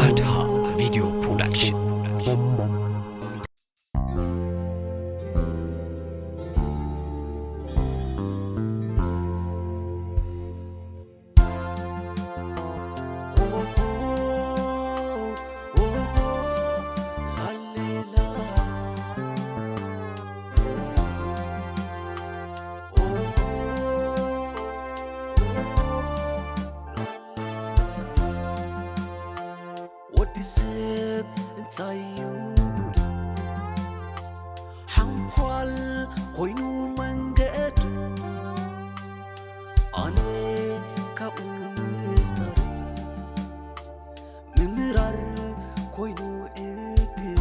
ኣድሃ ቪድዮ ፕሮዳክሽን። ወዲ ሰብ እንታይ እዩ ጉዱ? ሓንኳል ኮይኑ መንገዱ፣ ኣነ ካብኡ ምፍጣረይ፣ ምምራር ኮይኑ ዕድለይ።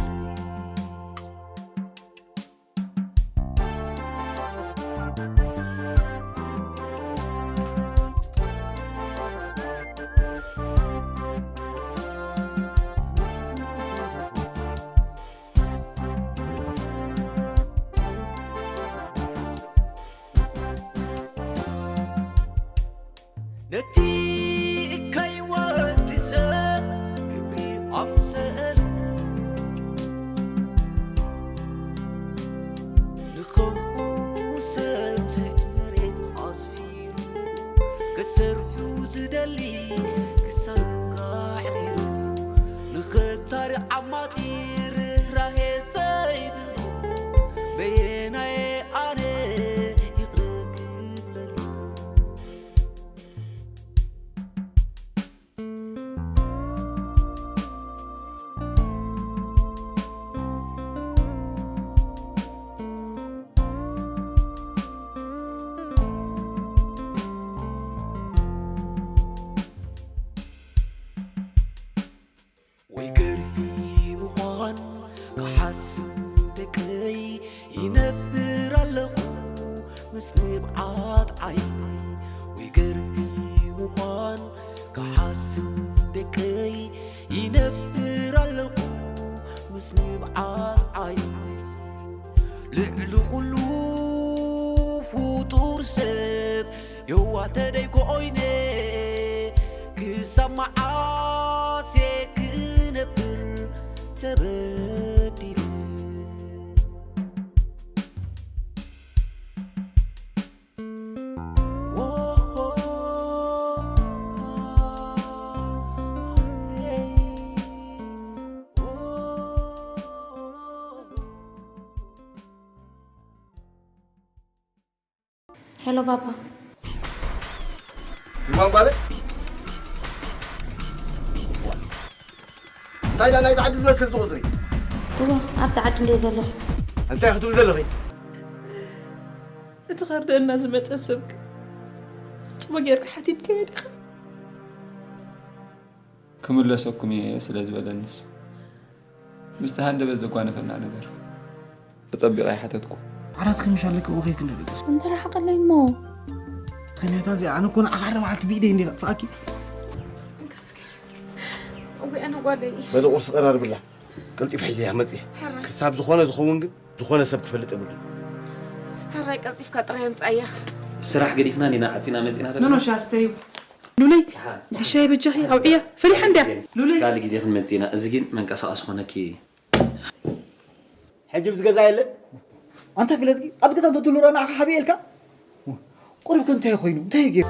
ነቲ እከይ ወዲ ሰብ ግብሪ ኣምሰሉ፣ ንኸምኡ ሰብ ትሕቲ መሬት ኣስፊሩ፣ ክሰርሑ ዝደሊ ክሳዱ ኣሕሪሩ፣ ንኽታሪ ዓማጺ ርህራሄ ዘይብሉ፣ በየናየ ኣነ ይቕረ ክብለሉ? ወይ ገርሂ ምዃን ክሓስብ ደቀይ ይነብር ኣለኹ ምስ ንብዓት ዓይነይ። ወይ ገርሂ ምዃን ክሓስብ ደቀይ ይነብር ኣለኹ ምስ ንብዓት ዓይነይ። ልዕሊ ኩሉ ፍጡር ሰብ የዋህ ተደይ ኮይነ ክሳብ መዓስ እየ ክነብር ተበዲለ? ሄሎ ባባ። ይማን ጓለ እንታይ ዳ ናይ ጻዕዲ ዝመስል ትቑጽሪ? እወ ኣብዚ ዓዲ እንድየ ዘለኹ። እንታይ ክትብል ዘለኺ? እቲ ከርደና ዝመጸ ሰብ ጽቡቅ ጌርካ ሓቲትካዮ ዲኻ? ክምለሰኩም እየ ስለ ዝበለንስ ምስቲ ሃንደበት ዘጓነፈና ነገር ተጸቢቐ ኣይሓተትኩ። ዓራት ክምሽ ኣለኪ እኮ ከይክን ደቂ እንተ ረሓቐለይ እሞ ከመያታ እዚኣ ኣነ እኮ ንዓኻ ሓደ መዓልቲ ብኢደይ እንደ ከጥፍኣኪ። እንካስኪ እጉ ኣነ ጓለይ በዚ ቁርሲ ቀራርብላ ቀልጢፍ ሒዘያ መፅየ። ክሳብ ዝኾነ ዝኸውን ግን ዝኾነ ሰብ ክፈልጥ የብሉን። ሕራይ ቀልጢፍካ ጥራይ ኣምፅኣያ። ስራሕ ገዲፍና ኒና ዓፂና መፂና ኖኖ ሻስተዩ ሉለይ ንዕሻይ በጃኺ ኣውዕያ ፈሊሓ እንድያ ሉለይ ካልእ ግዜ ክንመፅእ ኢና። እዚ ግን መንቀሳቐሲ ኮነኪ። ሕጂ ኣብዚ ገዛ የለን። ኣንታ ግለጽኪ ኣብ ገዛ እንተትህሉ ረኣ ንዓኻ ሓብየ ኢልካ። ቁሩብ ከ እንታይ ኮይኑ እንታይ ገይሩ?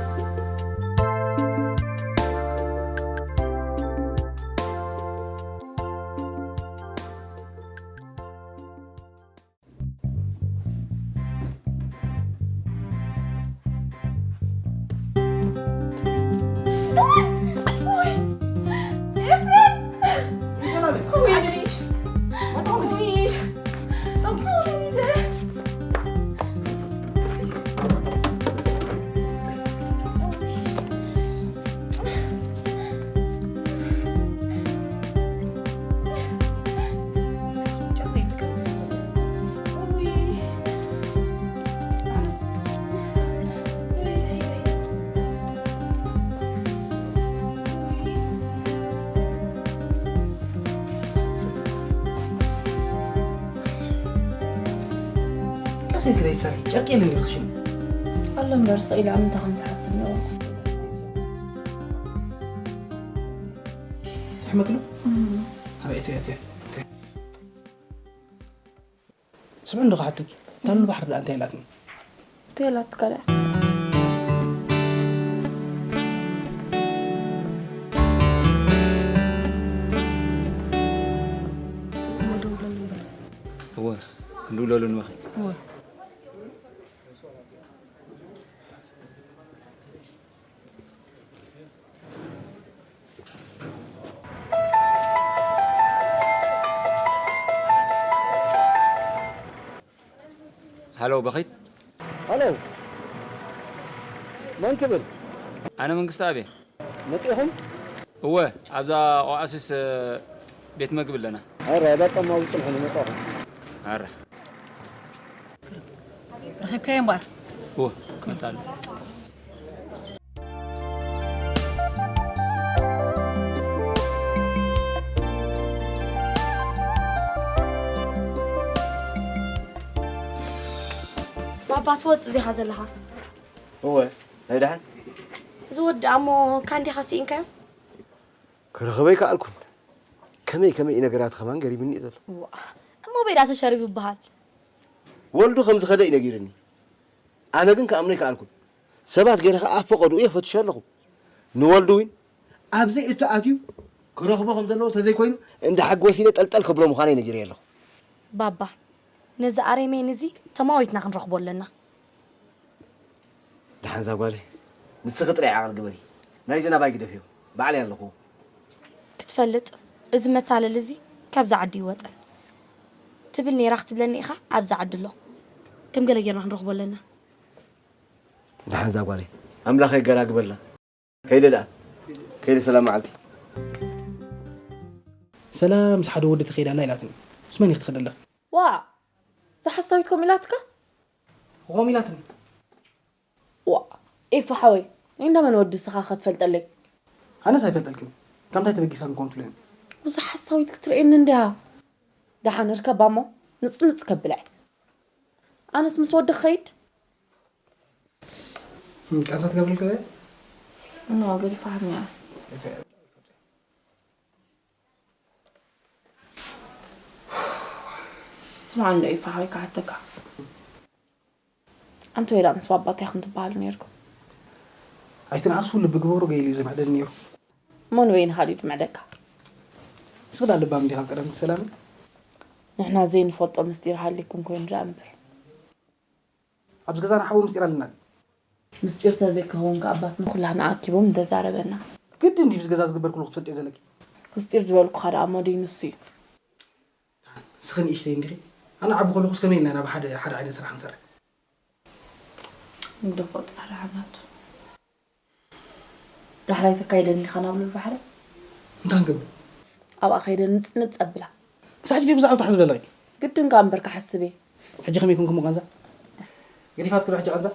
ቀስ ኢልኪ ደይ ትሰርሒ ጨርቂ የለን ኢልክሽኒ። ኣሎ እምበር ስቕ ኢለ ኣብ ምንታይ ከም ዝሓስብ ነበርኩ። መግሎ ኣበይ እትያ እትያ ስምዕ እንዶ ክሓተኪ እታ ንባሕሪ ደኣ እንታይ ኢላትኒ? እንታይ ኢላትካ ደኣ? እሞ ደውለሉ እምበር። እወ፣ ክንድውለሉ ንበኺ። እወ። ሃሎ፣ በኺት። ሃሎ፣ መን ክብል? ኣነ መንግስቲ ኣብየ። መጺእኹም? እወ፣ ኣብዛ ኦኣሲስ፣ እ፣ ቤት መግቢ ኣለና። ኣረ፣ በቃ፣ እማ ውጭ ንሕን መጻኹም። ኣረ። ረኺብካዮ እምበኣር? እወ፣ መጻሉ። ባባ፣ ትወጽእ ዚኻ ዘለኻ? እወ፣ እንታይ ደሓን? እዚ ወዲ ኣሞ ካንዲኻ ስኢንካዮ? ክረኽበ ኣይከኣልኩን። ከመይ ከመይ እዩ ነገራት ከማን ገሪምኒ እዩ ዘሎ። ዋ፣ እሞ በይዳ ተሸሪቡ ይበሃል። ወልዱ ከም ዝኸደ እዩ ነጊሩኒ። ኣነ ግን ክኣምኖ ኣይከኣልኩን። ሰባት ገለ ከኣ ኣብ ፈቐድኡ የፈትሾ ኣለኹ። ንወልዱ እውን ኣብ ዘይእቱ ኣትዩ ክረኽቦ ከም ዘለዎ ተዘይኮይኑ እንዳ ሓጎስ ኢለ ጠልጠል ከብሎ ምዃነይ ነጊረዮ ኣለኹ። ባባ፣ ነዚ ኣሬሜን እዚ ተማዊትና ክንረኽቦ ኣለና። ደሓን እዛ ጓለይ፣ ንስኺ ጥራይ ዓቕሊ ግበሪ። ናይዚ ናባይ ግደፍዮ። ባዕለይ ኣለኹዎ። ክትፈልጥ፣ እዚ መታለሊ እዚ ካብዛ ዓዲ ይወጸን ትብል ነይራ ክትብለኒ ኢኻ፣ ኣብዛ ዓዲ ኣሎ። ከም ገለ ጌርና ክንረኽቦ ኣለና። ደሓን እዛ ጓለይ፣ ኣምላኽ የገላግበላ። ከይደ ደኣ። ከይደ ሰላም መዓልቲ። ሰላም፣ ምስ ሓደ ወዲ ትኸይድ ኣላ ኢላትኒ። ምስ መን ኢኺ ትኸዲ ኣለኺ? ዋእ! እዛ ሓሳዊት ከምኡ ኢላትካ? ከምኡ ኢላትኒ። ዋእ! ኤፋ ሓወይ፣ እንዳ መን ወዲ ንስኻ ከ ትፈልጠለይ? ኣነስ ኣይፈልጠልክን። ካብ እንታይ ተበጊሳ ንኮን ትብለኒ? እዛ ሓሳዊት ክትርእየኒ እንድያ። ደሓን እርከባ እሞ ንጽንጽ ከብላ እየ። ኣነስ ምስ ወዲ ክኸይድ? እም፣ ቃንዛ ትገብርልካ እያ? እኖ፣ ገዲፋ ሃምያ። ስማዕ እንዶ ኤፋ ሓወይ ክሓተካ። ኣንተ ወይ ደኣ ምስ ባባ እንታይ ኢኹም ትበሃሉ ነይርኩም? ኣይትንኣሱ፣ ልቢ ግበሩ፣ ገይሉ እዩ ዝምዕደኒ ነይሩ። እሞ ንበይንኻ ድዩ ዝምዕደካ? ንስኺ ደኣ ልባም ዲኻ ኣብ ቀዳመይቲ ሰላም? ንሕና ዘይንፈልጦ ምስጢር ሃልይኩም ኮይኑ ደኣ እምበር። ኣብዚ ገዛና ሓቦ ምስጢር ኣለና ድዩ? ምስጢር ተዘይክኸውን ከኣ ኣባስ ንኹላህና ኣኪቡ ምተዛረበና። ግድን ድዩ ኣብዚ ገዛ ዝግበር ኩሉ ክትፈልጥዮ ዘለኪ? ምስጢር ዝበልኩኻ ደኣ እሞ ድዩ ንሱ እዩ? ንስኺ ንእሽተይ እንዲኺ? ኣነ ዓቢ ከለኹስ ከመይ ኢልና ናብ ሓደ፣ ሓደ ዓይነት ስራሕ ክንሰርሕ? ንግደፎ ጥራሕ ደሓን ናቱ። ዳሕራይ ተካይደኒ ዲኻ ናብ ሉል ባሕሪ? እንታይ ክንገብር? ኣብኣ ከይደ ንጽንጽ ኣብላ። ምሳሕ ድዩ ብዛዕባ ትሓስቢ ዘለኺ? ግድን ከኣ እምበር ክሓስብ እየ። ሕጂ ከመይ ኮንኩም ቃንዛ? ገዲፋትክዶ ሕጂ ቃንዛ?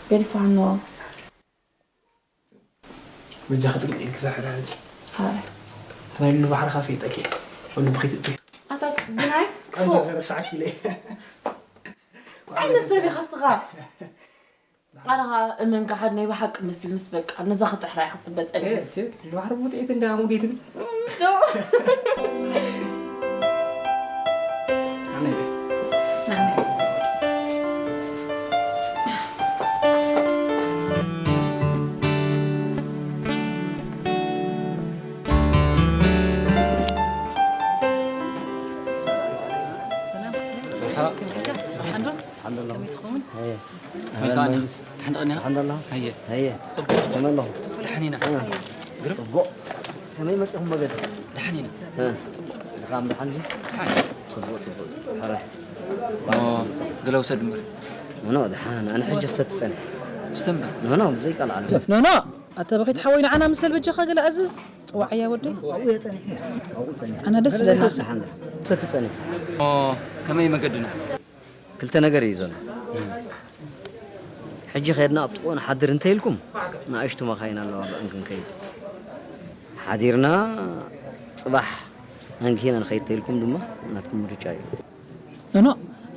ገዲፋ ኖ። በጃኺ ጥንቅቕ ኢልኪ ስራሕ ዳርጂ። ሃይ። እቲ ናይ ሉል ባሕሪ ካፌ ይጠቂ። ወሉ ብኺት እጥይ። ኣታ ግናይ? ቃንዛ ገረሳዕኪ ኢለ። እንታይ ዓይነት ሰብ ኢኻ እስኻ? ኣነ ኸኣ እመን ከሓድ ናይ ብሓቂ መሲልንስ በቃ ነዛ ክጥሕራ እየ ክጽበ ጸኒሐ። ኤ፣ እቲ ባሕሪ ብውጽኢትን ደኣ ሙዴትን። ዶ? ኣነ ይብል። ሰላም። ሓንዶ? ሓንዶ ኣለኹ። ከመይ ትኸውን? ኣየ። መይካ ኣነ። መንግስት። ሓንዶ ቀኒኻ? ሓንዶ ኣለኹ። ኣየ። ኣየ። ጽቡቕ። ከመይ ኣለኹ? ደሓን ኢና። እ። ግርም። ጽቡቕ። ከመይ መጺኹም መገዲ? ደሓን ኢና። እ። ድኻም ደሓን ድዩ? ደሓን። ጽቡቕ፣ ጽቡቕ። ሓራይ። ኖ፣ ገለ ውሰድ እምበር። ኖ፣ ኖ፣ ደሓን። ኣነ ሕጂ ክሰቲ ጸኒሐ። ስተ እምበር። ኖ፣ ኖ፣ ብዘይ ቃል ዓለም። ኖ፣ ኖ፣ ኣታ በኺት ሓወይ ንዓና ምሰል በጃኻ ገለ ኣዝዝ። ጽዋዕ እያ ወደይ። ኣብኡ እየ ጸኒሐ። ኣብኡ ጸኒሐ። ኣነ ደስ ብለኒ። ደሓን። ክሰቲ ጸኒሐ። ኖ፣ ከመይ መገድና? ክልተ ነገር እዩ ዘሎ። ሕጂ ኸድና ኣብ ጥቕኡ ንሓድር እንተኢልኩም፣ ንኣሽቱ መኻይን ኣለዋ፣ ብኣን ክንከይድ። ሓዲርና ጽባሕ ኣንጊህና ንኸይድ ተኢልኩም ድማ ናትኩም ምርጫ እዩ። ኖኖ፣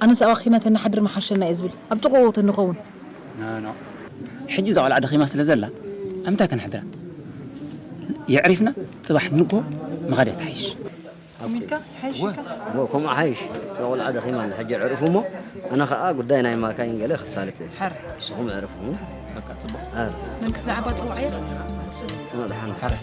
ኣነስ ኣብኣ ኺና ተንሓድር ምሓሸና እየ ዝብል፣ ኣብ ጥቕኡ ተንኸውን። ኖኖ፣ ሕጂ እዛ ቖልዓ ደኺማ ስለ ዘላ፣ ኣብ ምንታይ ከነሕድራ? የዕሪፍና፣ ጽባሕ ንግሆ ምኻድ እያ ትሓይሽ። ሚልካ ሓይሽካ እሞ ከምኡ ሓይሽ። እዛ ቆልዓ ደኺማ ኣላ፣ ሕጂ ዕርፉ እሞ ኣነ ኸኣ ጉዳይ ናይ ማካይን ገለ ክሳልጥ እየ። ሓር ንስኹም ዕርፉ። በቃ ጽቡቕ። ኣረ፣ መንግስቲ ንዓባ ጽዋዕ እያ። እሞ ደሓን። ሓረ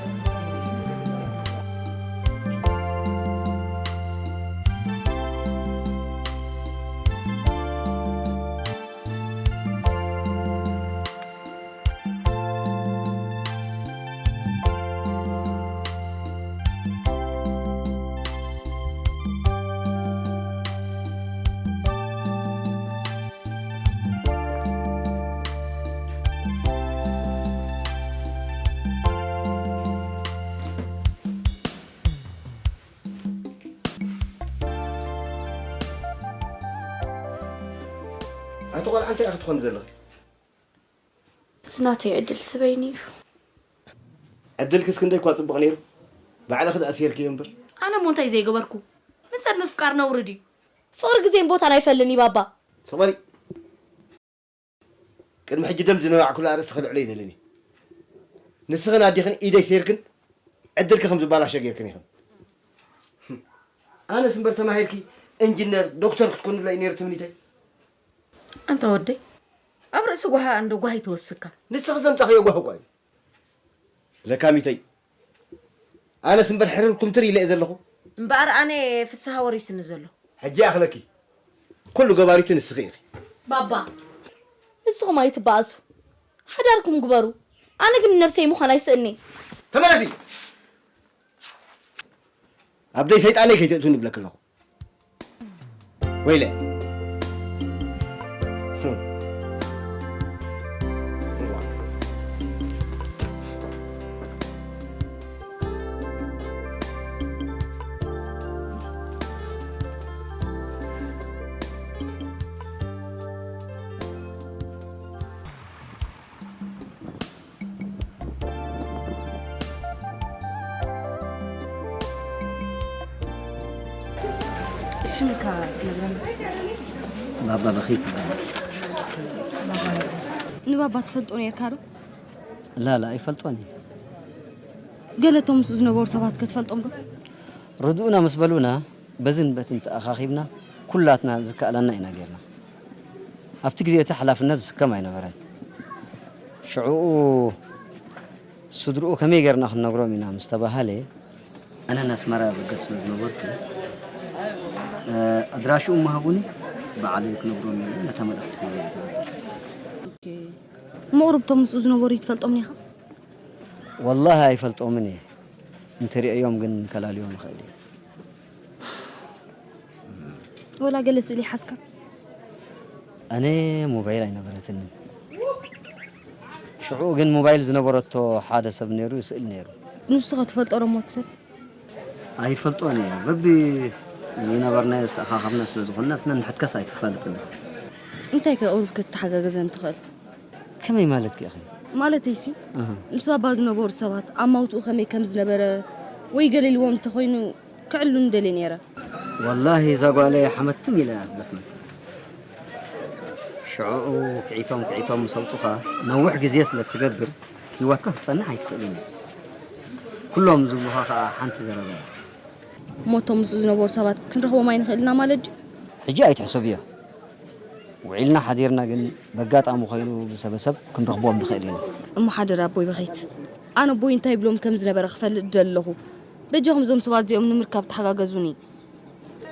ኣቲ ቆልዓ እንታይ ኢኺ ትኾኒ ዘለኺ? እዚ ናተይ ዕድል ስበይኒ እዩ። ዕድልክስ ክንደይ እኳ ጽቡቕ ነይሩ፣ ባዕልኺ ደኣ ኣሲርክዮ እምበር። ኣነ እሞ እንታይ ዘይገበርኩ? ንሰብ ምፍቃር ነውሪ ድዩ? ፍቕሪ ግዜን ቦታን ኣይፈልን እዩ ባባ። ስቕ በሊ። ቅድሚ ሕጂ ደም ዝነባዕኩሉ ኣርእስቲ ከልዕሎ ኣይደልን እየ። ንስኽን ኣዴኽን ኢደይ ሰይርክን ዕድልኪ ከም ዝበላሾ ጌርክን ኢኽን። ኣነስ እምበር ተማሂርኪ እንጅነር ዶክተር ክትኮንለይ ነይሩ ትምኒተይ። ኣንታ ወደይ ኣብ ርእሲ ጓሃ እንዶ ጓሂ ትወስካ። ንስኺ ዘምጻኽዮ ጓሂ እኳ እዩ። ለካሚተይ ኣነስ እምበር ሕርር ኩምትር ኢለ እየ ዘለኹ። እምበኣር ኣነ ፍስሃ ወሪስኒ ዘሎ። ሕጂ ይኣኽለኪ። ኩሉ ገባሪቱ ንስኺ ኢኺ። ባባ ንስኹም ኣይትበኣሱ፣ ሓዳርኩም ግበሩ። ኣነ ግን ንነብሰይ ምዃን ኣይስእኒ። ተመለሲ። ኣብ ደይ ሰይጣነይ ከይትእትውኒ እብለኪ ኣለኹ። ወይለ። ሽምካ ነግረኒ። ባባ በኺት ይበሃል። ንባባ ትፈልጦ ነርካ ዶ? ላላ ኣይፈልጦን እየ። ገለ እቶም ምስኡ ዝነበሩ ሰባት ከትፈልጦም ዶ? ርድኡና ምስ በሉና በዝን በትን ተኣኻኺብና ኩላትና ዝከኣለና ኢና ጌርና። ኣብቲ ግዜ እቲ ሓላፍነት ዝስከም ኣይነበረን። ሽዕኡ ስድርኡ ከመይ ጌርና ክንነግሮም ኢና ምስ ተባሃለ ኣነ ንኣስመራ በገስ ስለ ዝነበርኩ ኣድራሽኡ ምሃቡኒ ብዓለይ ክነግሮም ኢሉ ነታ መልእኽቲ ሒዘ እየ ተበገሰ። መቕርብቶም ምስኡ ዝነበሩ ይትፈልጦም ኔኻ? ወላሂ ኣይፈልጦምን እየ። እንተሪኦዮም ግን ከላልዮም ይኽእል እየ። ወላ ገለ ስእሊ ሓዝካ? ኣነ ሞባይል ኣይነበረትንን። ሽዑ ግን ሞባይል ዝነበረቶ ሓደ ሰብ ነይሩ ይስእል ነይሩ። ንሱ ኸ ትፈልጦ ዶ ሞት ሰብ? ኣይፈልጦን እየ። በቢ ዝነበርናዮ ዝተኣኻኸብና ስለ ዝኾንና ነንሕድካስ ኣይትፋለጥን። እንታይ ከ ቁሩብ ክትተሓጋገዘን ትኽእል? ከመይ ማለትኪ ኢኺ? ማለተይሲ ምስ ባባ ዝነበሩ ሰባት ኣማውትኡ ከመይ ከም ዝነበረ ወይ ገለ ኢልዎም እንተኾይኑ ክዕልሉኒ ደልየ ነይረ። ወላሂ እዛ ጓለይ ሓመትም ኢላ እያ ትደፍነካ። ሽዕኡ ክዒቶም ክዒቶም ምስ ኣውጹኻ ነዊሕ ግዜ ስለ እትገብር ህይወትካ ክትጸንሕ ኣይትኽእልን እያ። ኩሎም ዝብሉኻ ከኣ ሓንቲ ዘረባ እያ። እሞ እቶም ምስኡ ዝነበሩ ሰባት ክንረኽቦም ኣይንኽእል ኢና ማለት ድዩ? ሕጂ ኣይትሕሰብዮ። ውዒልና ሓዲርና ግን በጋጣሚ ኮይኑ ብሰበሰብ ክንረኽቦም ንኽእል ኢና። እሞ ሓደራ ኣቦይ በኺት ኣነ ኣቦይ እንታይ ይብሎም ከም ዝነበረ ክፈልጥ እደሊ ኣለኹ። በጃኹም እዞም ሰባት እዚኦም ንምርካብ ተሓጋገዙኒ።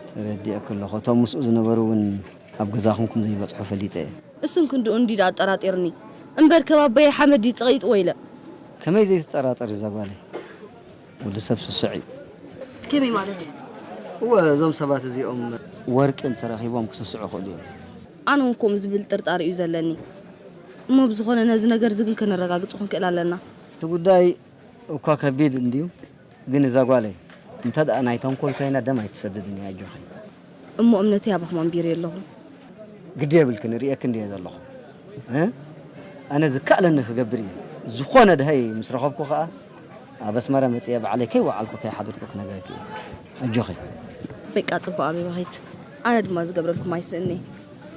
ተረዲኤኪ ኣለኹ። እቶም ምስኡ ዝነበሩ እውን ኣብ ገዛኹም ከም ዘይበጽሑ ፈሊጠ እየ። እሱን ክንድኡ እንድዩ ደኣ ኣጠራጢርኒ እምበር፣ ከባበየ ሓመድ ድዩ ጸቒጥዎ ኢለ። ከመይ ዘይትጠራጠሪ እዛ ጓለይ? ወዲ ሰብ ስሱዕ እዩ። ከመይ ማለት እዩ? እወ፣ እዞም ሰባት እዚኦም ወርቂ እንተረኺቦም ክስስዑ ይኽእሉ እዮም። ኣነ እውን ከምኡ ዝብል ጥርጣረ እዩ ዘለኒ። እሞ ብዝኾነ ነዚ ነገር እዚ ግን ከነረጋግጾ ክንክእል ኣለና። እቲ ጉዳይ እኳ ከቢድ እንድዩ፣ ግን እዛ ጓለይ እንተ ደኣ ናይ ተንኮል ኮይና ደም ኣይትሰድድን እያ፣ ኣጆኺ። እሞ እምነተይ ኣባኹም ኣንቢረዮ ኣለኹ። ግዲ የብልክን፣ እርእየኪ እንድየ ዘለኹ። እ? ኣነ ዝከኣለኒ ክገብር እየ። ዝኾነ ደሃይ ምስ ረኸብኩ ኸኣ ኣብ ኣስመራ መጺአ ባዕለይ ከይወዓልኩ ከይሓደርኩ ክነግረኪ እየ። ኣጆኺ። በቃ ጽቡቕ ኣበይ በኺት። ኣነ ድማ ዝገብረልኩም ኣይስእኒ።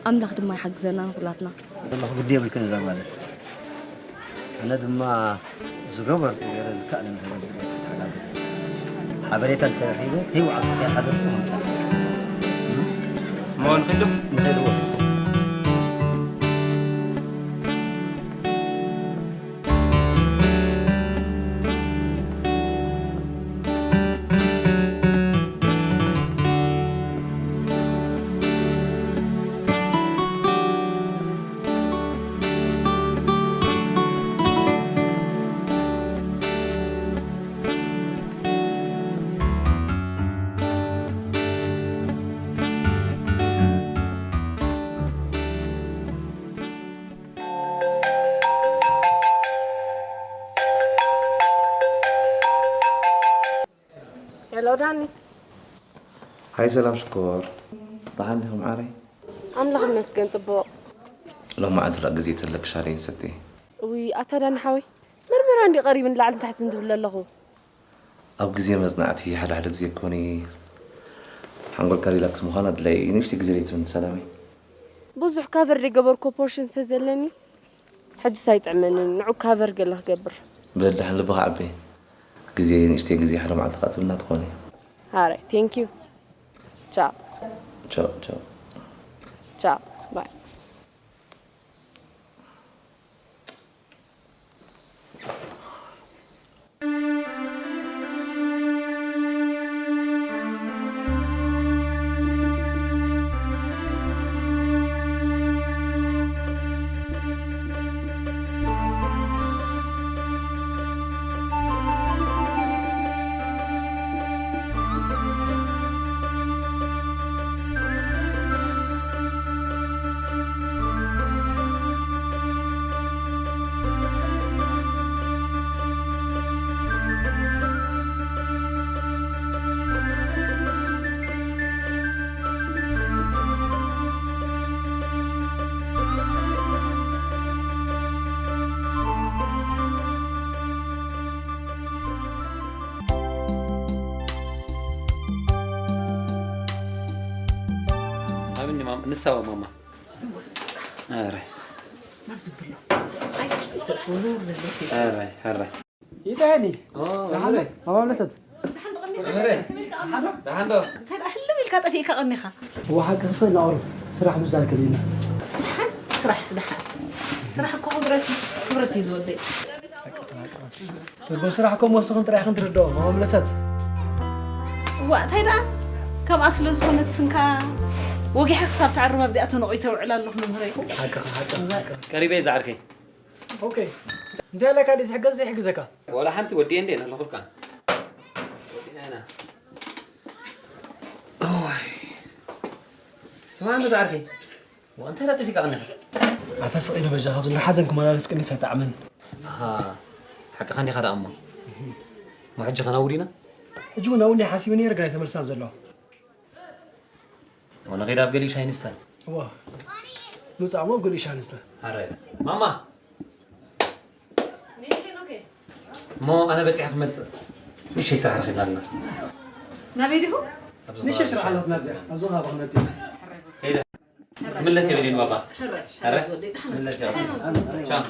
ኣምላኽ ድማ ይሓግዘና ንኹላትና። ዘለኹ ግዲ የብልክን እዛ ጓለይ። ኣነ ድማ ዝገበርኩ ገይረ ዝከኣለኒ ክገብር እየ። ተሓጋገዙ። ሓበሬታ እንተረኺቡ፣ ከይወዓልኩ ከይሓደርኩ ምምጻእ። እሞ ንኺድ ዶ? ንኺድ እዎ። ሄሎ ዳኒ። ሃይ ሰላም ሽኮር፣ ደሓን ዲኹም ዓረይ? ኣምላኽ ይመስገን ጽቡቕ። ሎማዓንቲ ደኣ ግዜ ተለኪ ሻሂ ንሰቲ። እውይ ኣታ ዳኒ ሓወይ፣ መርመራ እንድዩ ቀሪቡ ንላዕሊ ንታሕቲ ዝብል ዘለኹ። ኣብ ግዜ መጽናዕቲ ሓደ ሓደ ግዜ ኮኒ ሓንጎልካ ሪላክስ ምዃን ኣድላይ እዩ። ንእሽተይ ግዜ ደይትብኒ ሰላመይ? ብዙሕ ካቨር ዘይገበርኩ ፖርሽን ስለ ዘለኒ ሕጅስ ኣይጥዕመንን። ንዑ ካቨር ገለ ክገብር። በል ደሓን ልብኻ ዓቢ። ግዜ ንእሽተይ ግዜ ሓደ መዓልቲ ከኣ ትብልና ትኾኒ። ሃራይ፣ ቴንክ ዩ። ቻው። ቻው ቻው። ቻው። ባይ። ሃብኒ ማማ፣ ንሳዋ ማማ። ኣረ። ናብ ዝብሎ። ኣረ፣ ኣረ። ይጠኒ። ኦ፣ ደሓን ኣረ። ዶ? ማማ መለሰት። ኣረ። ደሓን ዶ? እንታይ ደኣ ህልም ኢልካ ጠፊእካ ቀኒኻ? እዋ፣ ሓቂ ክሰ እናቕርብ ስራሕ ምዛን ከሊእና። ደሓን፣ ስራሕስ ደሓን። ስራሕ እኮ ክብረት እዩ፣ ክብረት እዩ ዝወደይ። ትርጉም ስራሕ እኮ መወሰኽን ጥራይ ኢኽን ትርድኦ፣ ማማ መለሰት። እዋ፣ እንታይ ደኣ? ከምኣ ስለ ዝኾነት ስንካ ወጊሐ ክሳብ ትዓርብ ኣብዚኣ ተነቒ ተውዕል ኣለኹ መምህረይ። ሓቅኻ፣ ሓቅኻ፣ እዋ። ሓቅኻ። ቀሪበ እየ ዝዓርከይ። ኦኬ። እንታይ ኣለካ? ድዩ ዝሕገዝ ዘይሕግዘካ? ዋላ ሓንቲ ወዲኤ እንዴ ኣለኹልካ። ወዲና ኢና። ኦይ። ስማዕ፣ መዛ ዓርከይ። ወ-፣ እንታይ ዳጥፊካ ቀኒኻ? ኣታ ስቕ ኢለ በጃ፣ ካብዚ እናሓዘንኩ መላለስ ቅኒስ ኣይጠዓመን። ኣሃ፣ ሓቅኻ እንዲኻ ደኣ እሞ። እሞ ሕጂ ኸ ናብኡ ዲና? ሕጂ እውን ናብኡ እንዲየ ሓሲበ ነይረ፣ ግን ኣይተመልሳን ዘሎ። ወ፣ ንኸይድ ኣብ ገሊኡ ሻሂ ንስተ። እዋ። ምጻእ እሞ ኣብ ገሊኡ ሻሂ ንስተ። ኣረ፣ ማማ! እሞ ኣነ በጺሐ ክመጽእ። ንእሽተይ ስራሕ ረኺብና ኣለና። ናበይ ዲኹም? ኣብዚ ንእሽተይ ከባቢ ስራሕ ኣላትና ኣብዚኣ፣ ኣብዚ ከባቢ ክመጽእ። ከይደ። ክምለስ የብለይን ባባ። ሕራይ፣ ኣረ? ሕራይ ወደይ፣ ደሓን ምለስ ምለስ። የብለይን። ቻው።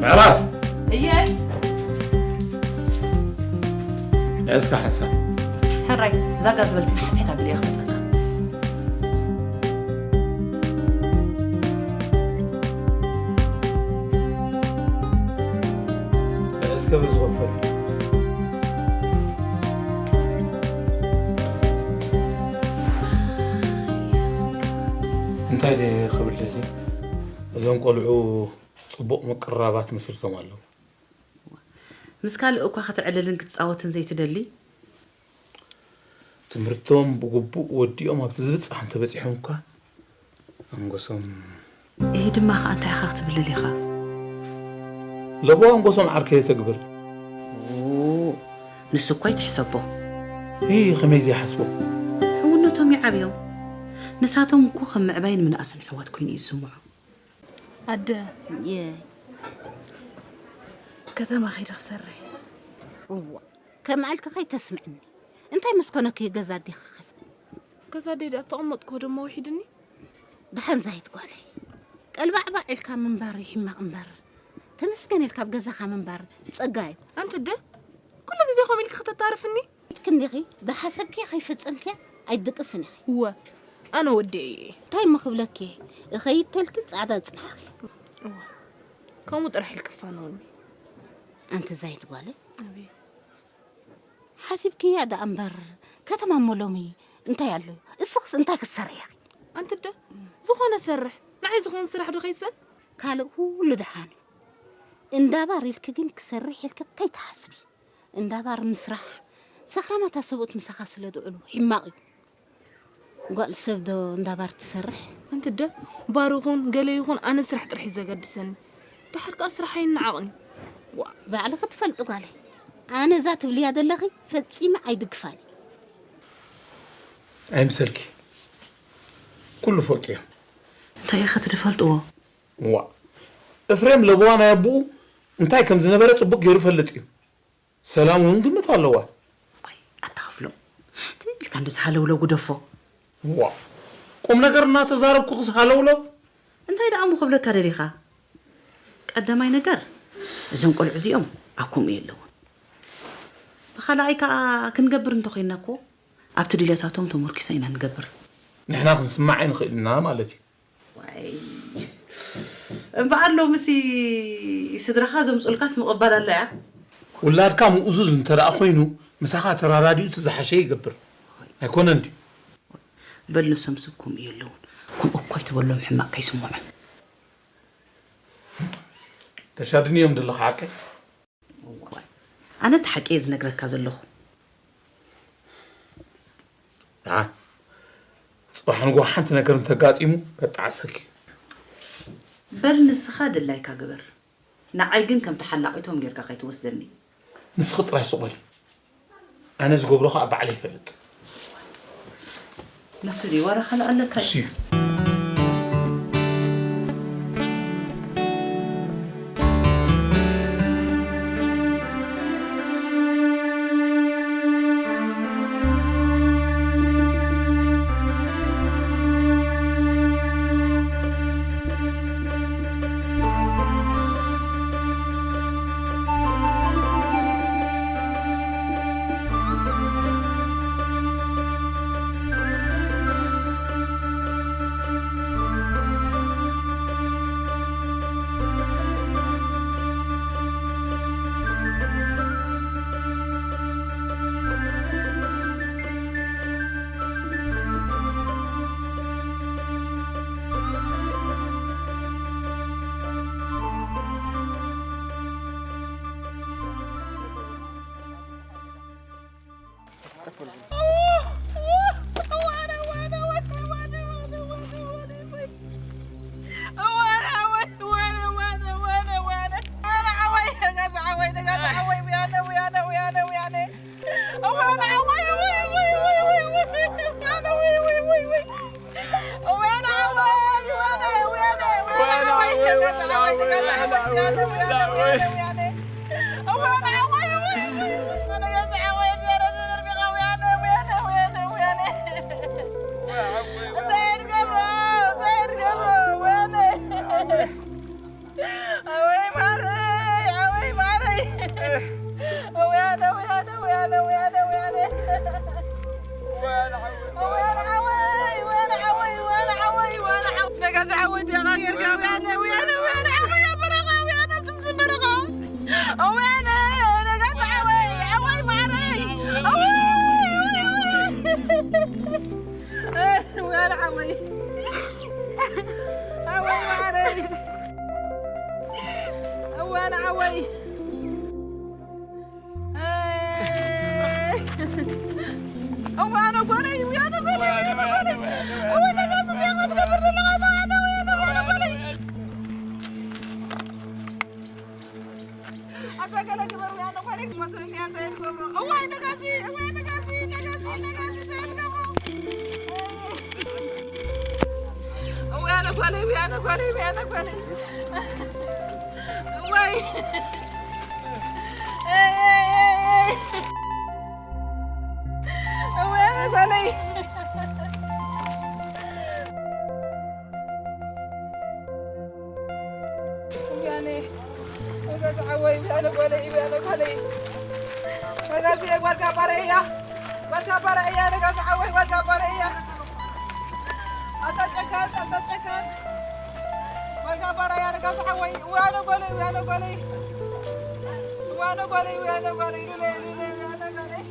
ምዕራፍ እየ። እስካ ሓንሳብ። ሕራይ፣ እዛ ጋዝ በል ጽናሕ፣ ትሕት ኣብልያ ክመጸካ። እስከ በዚ ክፈል። እንታይ ደየ ክብል ደልየ? እዞም ቆልዑ ጽቡቕ ምቅርራባት መስሪቶም ኣለዉ። ምስ ካልእ እኳ ክትዕልልን ክትጻወትን ዘይትደሊ? ትምህርቶም ብግቡእ ወዲኦም ኣብቲ ዝብጻሕ እንተበጺሖም እኳ፣ ኣንጎሶም። እሂ ድማ ኸኣ እንታይ ኢኻ ክትብል ደሊኻ? ለቦ ኣንጎሶም ዓርከይ ተግብር። ኡ፣ ንሱ እኳ ይትሕሰቦ። እሂ፣ ኸመይ ዘይሓስቦ? ሕውነቶም ይዓብዮም። ንሳቶም እኮ ከም ምዕባይን ምንኣስን ኣሕዋት ኮይኑ እዩ ዝስምዖ። ኣደ፣ የ- ከተማ ከይደ ክሰርሕ። እዋ፣ ከም ኣልካ ከይተስምዕኒ። እንታይ ምስ ኮነኪ ገዛ ኣዴኺ ክኸድ? ገዛ ኣደይ ደኣ ተቐመጥኩ ደሞ ውሒድኒ። ደሓን ዛይት ጓለይ። ቀልባዕባዕ ኢልካ ምንባር እዩ ሕማቕ እምበር። ተመስገን ኢልካ ኣብ ገዛኻ ምንባር ጸጋ እዩ። ኣንቲ ኣደ፣ ኩሉ ግዜ ከምኡ ኢልኪ ከተታርፍኒ? ኢድኪ እንዲኺ፣ ዝሓሰብክያ ከይፈጸምክያ ኣይትድቅስን ኢኺ። እወ፣ ኣነ ወዲ እየ። እንታይ እሞ ክብለኪ፣ እኸይድ ተልኪ ጻዕዳ ጽንሓኺ። እወ፣ ከምኡ ጥራሕ ኢልኪ ፋነውኒ። ኣንቲ ዛይት ጓለይ። ኣቤት። ሓሲብክያ ደኣ እምበር፣ ከተማ እሞ ሎሚ እንታይ ኣሎ? እስኽስ እንታይ ክትሰርሒ ኢኺ? ኣንቲ ኣደ፣ ዝኾነ ሰርሕ፣ ንዓይ ዝኾነ ስራሕ ዶ ከይስእን? ካልእ ኩሉ ደሓን እዩ። እንዳ ባር ኢልኪ ግን ክሰርሕ ኢልኪ ከይትሓስቢ። እንዳ ባር ምስራሕ፣ ሰኽራማት ሰብኡት ምሳኻ ስለ ዝውዕሉ፣ ሕማቕ እዩ። ጓል ሰብ ዶ እንዳ ባር ትሰርሕ? ኣንቲ ኣደ፣ ባር ይኹን ገለ ይኹን ኣነ ስራሕ ጥራሕ እዩ ዘገድሰኒ። ደሓር ከኣ ስራሕ ኣይነዓቕን እዩ። ዋእ። ባዕልኺ ትፈልጢ ጓለይ። ኣነ እዛ ትብልያ ዘለኺ ፈጺመ ኣይድግፋን እየ። ኣይምሰልኪ። ኩሉ ፈልጡ እዮም። እንታይ ኢኺ ትፈልጥዎ? ዋእ። እፍሬም ለበዋ ናይ ኣቦኡ እንታይ ከም ዝነበረ ጽቡቕ ገይሩ ይፈልጥ እዩ። ሰላም እውን ግምት ኣለዋ። ኣይ፣ ኣታ ክፍሎም። ትም ኢልካ እንደዚ ሃለውለው ግደፎ። ዋእ። ቁም ነገር እናተዛረብኩኽስ ሃለውለው? እንታይ ደኣ እሞ ክብለካ ደሊኻ? ቀዳማይ ነገር፣ እዞም ቆልዑ እዚኦም ኣብ ከምኡ የለውን። ብኻልኣይ ከኣ ክንገብር እንተኾይንና እኮ፣ ኣብቲ ድልየታቶም ተመርኪሳ ኢና ንገብር። ንሕና ክንስማዕ ኣይንኽእል ኢና ማለት እዩ። ዋይ። እምበኣር ሎምሲ ስድራኻ ዘምጹልካስ ምቕባል ኣላ እያ። ውላድካ ምእዙዝ እንተ ደኣ ኮይኑ፣ ምሳኻ ተራዳዲኡ እቲ ዝሓሸ ይገብር። ኣይኮነን ድዩ? በል ንሶም ሰብ ከምኡ የለውን። ከምኡ እኳ ኣይትበሎም ሕማቕ ከይስምዖም። ተሻድንዮም ዘለኻ ሓቀይ? እዋይ፣ ኣነ እቲ ሓቂ እየ ዝነግረካ ዘለኹ። ደሓን፣ ጽባሕ ንግሆ ሓንቲ ነገር እንተጋጢሙ ከጠዓሰኪ። በል ንስኻ ድላይካ ግበር። ንዓይ ግን ከም ተሓላቒቶም ጌርካ ከይትወስደኒ። ንስኺ ጥራይ ስቕ በሊ። ኣነ ዝገብሮ ኸኣ ባዕለይ ይፈልጥ። ንሱ ድዩ ዋላ ካልእ ኣለካ እዩ? ንሱ እዩ። ነጋሲ ሓወይ፣ እንዲኻ ጌርካ፣ ወያነ፣ ወያነ፣ ወያነ፣ ሓወይ፣ ኣብ በረኻ፣ ወያነ፣ ኣብ ጽምጽም በረኻ። ወያነ፣ ነጋሲ ሓወይ፣ ሓወይ፣ ማዕረይ። ኣወይ፣ ኣወይ፣ ኣወይ። ወያነ ሓወይ። ሓወይ፣ ማዕረይ። ወያነ ሓወይ። እዋነ ጓለይ፣ እዋነ ጓለይ፣ እዋነ ጓለይ። እዋነ ጋር ስትያማ ትገብር ዘለኻ እዋነ፣ እዋነ፣ እዋነ ጓለይ። ኣታ ገለ ግበር፣ እዋነ ጓለይ፣ ክሞት እኒያ እንታይ ትገብሮ? እዋይ ነጋሲ፣ እዋይ ነጋሲ፣ ነጋሲ፣ ነጋሲ እንታይ ትገብሮ? እዋነ ጓለይ፣ እዋነ ጓለይ፣ እዋነ ጓለይ። እዋይ። ኤይ፣ ኤይ፣ ኤይ፣ ኤይ። እዋይ፣ ኣነ ጓለይ። እዋኔ፣ መጋሲ ሓወይ፣ እዋነ ጓለይ፣ እዋነ ጓለይ። መጋሲ ጓልካ ባረያ፣ ጓልካ ባረያ፣ መጋሲ ሓወይ፣ ጓልካ ባረያ። ኣታ ጨካን፣ ኣታ ጨካን። ጓልካ ባረያ፣ መጋሲ ሓወይ፣ እዋነ ጓለይ፣ እዋነ ጓለይ። እዋነ ጓለይ፣ እዋነ ጓለይ፣ ሉለይ፣ ሉለይ፣ እዋነ ጓለይ።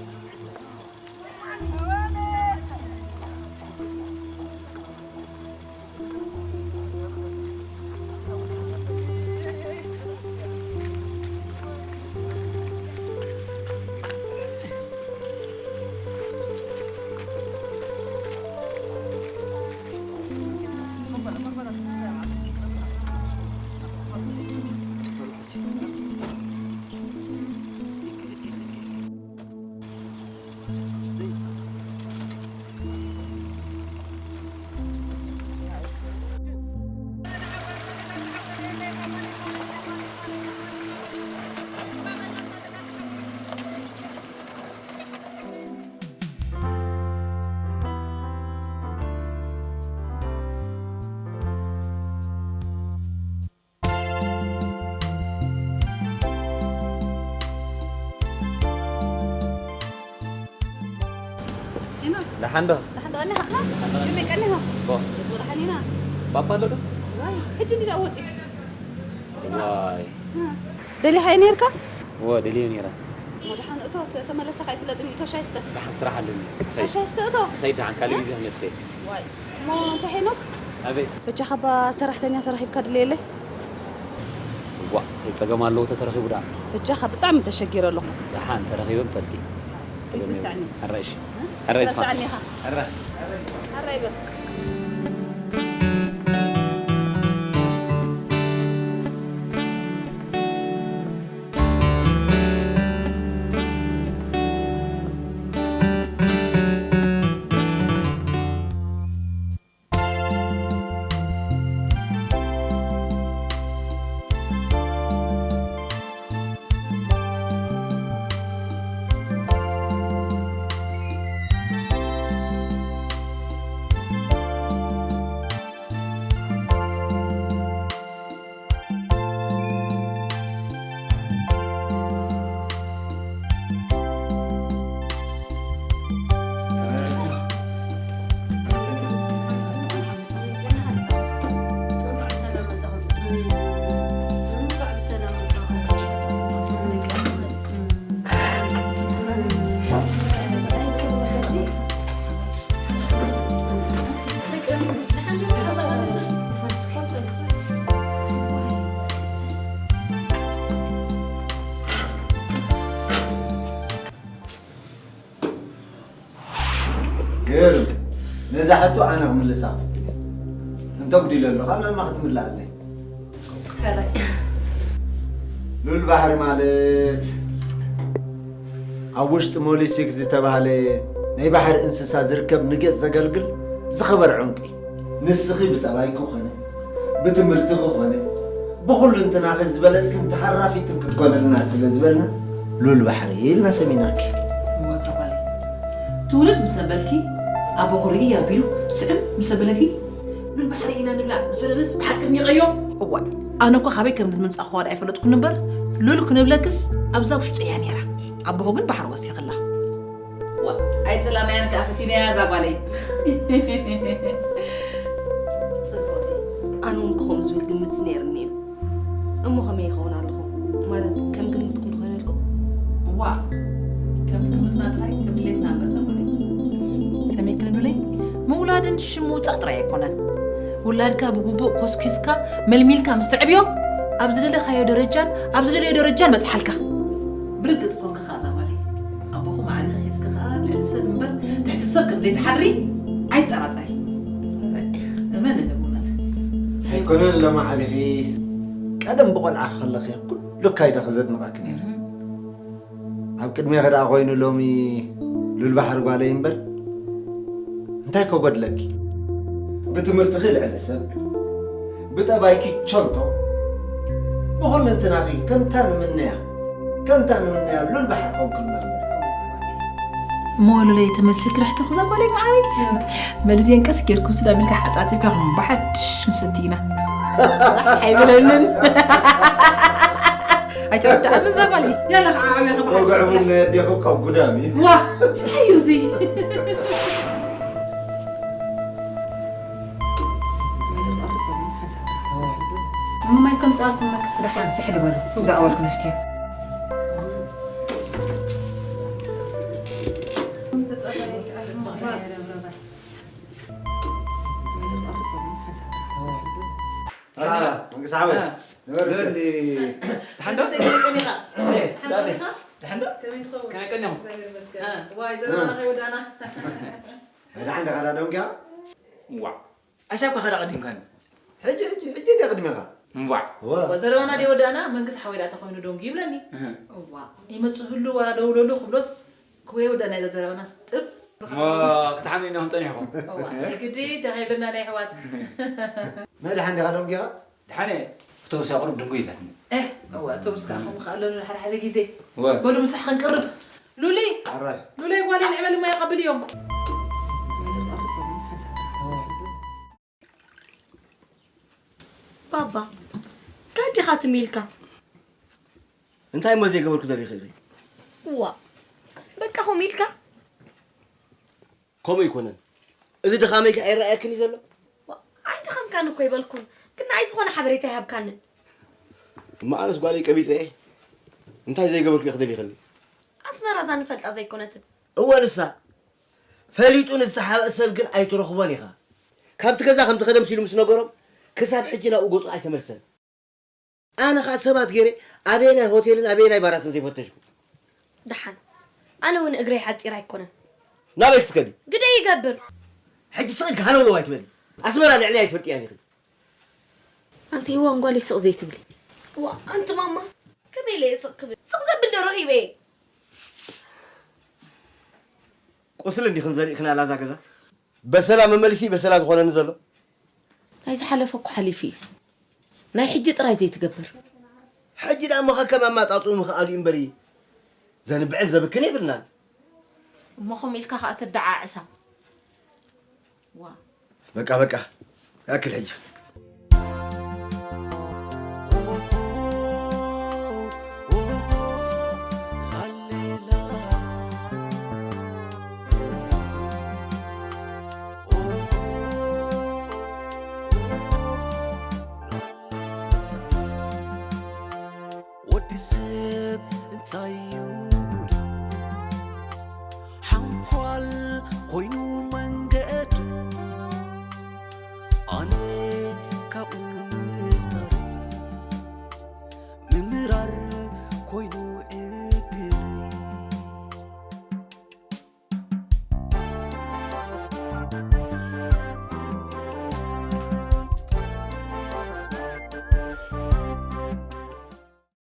ሄኖክ፣ ደሓን ዶ? ደሓን ዶ? ቀኒኻ? ከመይ ቀኒኻ? ጽቡቕ። ጽቡቕ፣ ደሓን ኢና። ባባ ኣሎ ዶ? ዋይ፣ ሕጂ እንዲ ደኣ ወጺኡ። ዋይ። እ፣ ደሊኻዮ ነይርካ? እወ፣ ደልዮ ነይረ። እሞ ደሓን እቶ፣ ተ-፣ ተመለሰ ከይፍለጥኒ እቶ ሻይ ስተ። ደሓን ስራሕ ኣለኒ። ሻይ ስተ እቶ። ከይድ ደሓን፣ ካልእ እ? ግዜ ክመጽእ። ዋይ። እሞ እንታይ ሄኖክ? ኣቤት። በጃኻ እባ ሰራሕተኛ ተረኺብካ ድለየለይ? እዋእ፣ እንታይ ጸገም ኣለዎ ተተረኺቡ ደኣ? በጃኻ ብጣዕሚ ተሸጊረ ኣለኹ። ደሓን ተረኺበ ምጸልኪ። ጸገም የብሉን። ኣይትረስዓኒ። ሕራይ እሺ። እ? ሕራይ እስፋ። ኣይትረስዓኒ ኢኻ። ሕራይ። ሕራይ በል። ግርም። ነዛ ሕቶ ኣነ ክምልሳ ክፍትን እየ። እንተ ጉዲለ ኣሎ፣ ካብ ማማ ክትምላእ ኣለይ። ሕራይ። ሉል ባሕሪ ማለት ኣብ ውሽጢ ሞሊሲክ ዝተባህለ ናይ ባሕሪ እንስሳ ዝርከብ ንገጽ ዘገልግል ዝኸበረ ዕንቁ እዩ። ንስኺ ብጠባይኪ ኮነ፣ ብትምህርትኺ ኮነ፣ ብኹሉ እንትናኺ ዝበለጽክን ተሃራፊትን ክትኮንልና ስለ ዝበልና፣ ሉል ባሕሪ ኢልና ሰሚናኪ። እወ፣ እዛ ጓለይ። ትውልድ ምስ ኣበልኪ፣ ኣቦኺ ርእይ ኣቢሉ ስዕም ምስ ኣበለኪ፣ ሉል ባሕሪ ኢና ንብላዕ ምስ በለንስ ብሓቂ ኒቐዮ። እዋእ፣ ኣነ እኳ ካበይ ከም ዝመጻእኩዋ ደኣ ኣይፈለጥኩን እምበር፣ ሉል ክንብለክስ ኣብዛ ውሽጠይ እያ ነይራ። ኣቦኺ ግን ባሕሪ ወሲኽላ። ኣይጽላናያን ከኣ ፈቲናያ እዛ ጓለይ። ጽብቕቲ፣ ኣነ እውን ክኸውን ዝብል ግምትስ ነይርኒ እዩ። እሞ ከመይ ይኸውን ኣለኹ? ማለት ከም ግምትኩም ዝኾነልኩም? ዋ፣ ከምቲ ግምትና ጥራይ፣ ከም ድሌትና እምበር እዛ ጓለይ። ሰሚዕክኒ ሉለይ፣ ምውላድን ሽም ምውጻእ ጥራይ ኣይኮነን። ውላድካ ብግቡእ ኮስኪስካ፣ መልሚልካ ምስ ተዕብዮ፣ ኣብ ዝደለኻዮ ደረጃን ኣብ ዝደለዮ ደረጃን በጽሓልካ። ብርግጽ ኮንካ ከኣ እዛ ጓለይ፣ ኣቦኹም ኣዕሪኺ ሒዝኪ ከኣ ልዕሊ ሰብ እምበር ትሕቲ ሰብ ከም ዘይትሓድሪ ኣይጠራጠሪ። እመንኒ ብእውነት። ኣይኮነን ሎሚ ዓቢኺ፣ ቀደም ብቆልዓ ከለኺ ኩሉ ኣካይዳኺ ዘድንቐኪ ነይረ። ኣብ ቅድሜኺ ደኣ ኮይኑ ሎሚ ሉል ባሕሪ ጓለይ እምበር እንታይ ከጎድለኪ? ብትምህርትኺ ልዕሊ ሰብ፣ ብጠባይኪ ቸንቶ፣ ብኹልንትናኺ ከምታ ንምነያ ከምታ ንምነያ ሉል ባሕሪ ኮንክልና እምበር። እሞ ሉለይ ተመልስልኪ ዶ ሕቶ ክዛ ጓለይ መዓረይ? መልዚየን ቀስ ጌርኩም ስዳ ቢልካ ሓጻጺብካ ከም ብሓድሽ ክንሰቲ ኢና። ኣይብለንን። ኣይተረዳእን እዛ ጓለይ። ያላ ከዓ ዓብያ ከበሓሽ። ወግዕቡን ኣዴኹ ካብ ጉዳም እዩ። ዋ፣ እንታይ እዩ እዚ? ማይ ከም ጻልኩም መክት ደሓን ስሕል በሉ። እዛ ኣወልኩም እስቲ። ራራ መንግስቲ ሓወይ ንበል እስከ። በሊ ድሓን ዶ? ሰገይ ቀኒኻ። እ፣ ዳደ። ድሓን ዶ? ከመይ ትኸውን? ከመይ ቀኒኹም? እግዚኣብሔር ይመስገን። እ። ዋይ ዘረባና ከይወዳእና። መድሓን ደኻ ዳደምኪያ? ዋዕ። ኣሻብካ ኸዳ ቀዲምካኒ። ሕጂ ሕጂ ሕጂ እንደ ቅድሜኻ። እምቧዕ። እወ። ወዘረባና ደይ ወዳእና መንግስቲ ሓወይ ደኣ ተኾይኑ ዶንጊ ይብለኒ። እህ። እዋ ይመጽእ ህሉ ዋላ ደውለሉ ክብሎስ ክወይ ወዳእና ኢዛ ዘረባና ስጥብ። እሞ ክትሓምዩና ኢኹም ጸኒሕኩም። እዋ ናይ ግዲ ተኸይብለና ናይ ኣሕዋት። መድሓን ዲኻ ዶንጊኻ? ድሓነ ኣውቶቡስ ኣቕርብ ድንጉ ኢላትኒ። እህ እዋ ኣውቶቡስ ከኣ ከምኡ ከኣ ኣለሉ ሓደ ሓደ ግዜ። እወ። በሉ ምሳሕ ክንቅርብ። ሉሊ ዓራይ። ሉሊ ጓለይ ንዕበል እሞ ይቐብል እዮም። ባባ፣ እንታይ ዲኻ ትም ኢልካ? እንታይ እሞ ዘይገበርኩ ደሊኺ ኢኺ? እዋ፣ በቃ ከምኡ ኢልካ? ከምኡ ኣይኮነን። እዚ ድኻመይ ከ ኣይረኣየክን እዩ ዘሎ? ዋ፣ ኣይደኸምካን እኮ ኣይበልኩን፣ ግን ንዓይ ዝኾነ ሓበሬታ ኣይሃብካንን። እሞ ኣነስ ጓለይ ቀቢጸ እየ። እንታይ ዘይገበርኩ ኢኺ ደሊኽኒ? ኣስመራ እዛ ንፈልጣ ዘይኮነትን። እወ ንሳ። ፈሊጡ ንዝሰሓበ ሰብ ግን ኣይትረኽቦን ኢኻ። ካብቲ ገዛ ከም ትኸደ መሲሉ ምስ ነገሮም፣ ክሳብ ሕጂ ናብኡ ገጹ ኣይተመልሰን። ኣነ ኸኣ ሰባት ገይረ ኣበየናይ ሆቴልን ኣበየናይ ባራትን ዘይፈተሽኩ። ደሓን፣ ኣነ እውን እግረይ ሓጺር ኣይኮነን። ናበይ ክትከዲ? ግደ ይገብር። ሕጂ ስቕ ኢልኪ ሃለውለው ኣይትበሊ። ኣስመራ ልዕሊ ኣይትፈልጥያን ኢኺ። ኣንቲ ሂዋን ጓለይ ስቕ ዘይትብሊ። ዋ፣ ኣንቲ ማማ፣ ከመይ ኢለ እየ ስቕ ክብል? ስቕ ዘብል ዶ ረኺበ እየ? ቁስሊ እንዲኽን ዘሪእክናላ እዛ ገዛ። በሰላ መመሊሲ በሰላ ዝኾነኒ ዘሎ። ናይ ዝሓለፈ እኮ ሓሊፉ እዩ። ናይ ሕጂ ጥራይ ዘይትገብር። ሕጂ ደኣ እሞ ከከም ኣማጣጥኡ ምኽኣሉ እዩ እምበሪ፣ ዘንብዕን ዘብክን የብልናን። እሞ ከምኡ ኢልካ ከኣ ተደዓዕሳ። ዋ። በቃ በቃ፣ ያክል ሕጂ። ወዲ ሰብ እንታይ እዩ ጉድ? ሓንኳል ኮይኑ መንገዱ፣ ኣነ ካብኡ ምፍጣረይ ምምራር ኮይኑ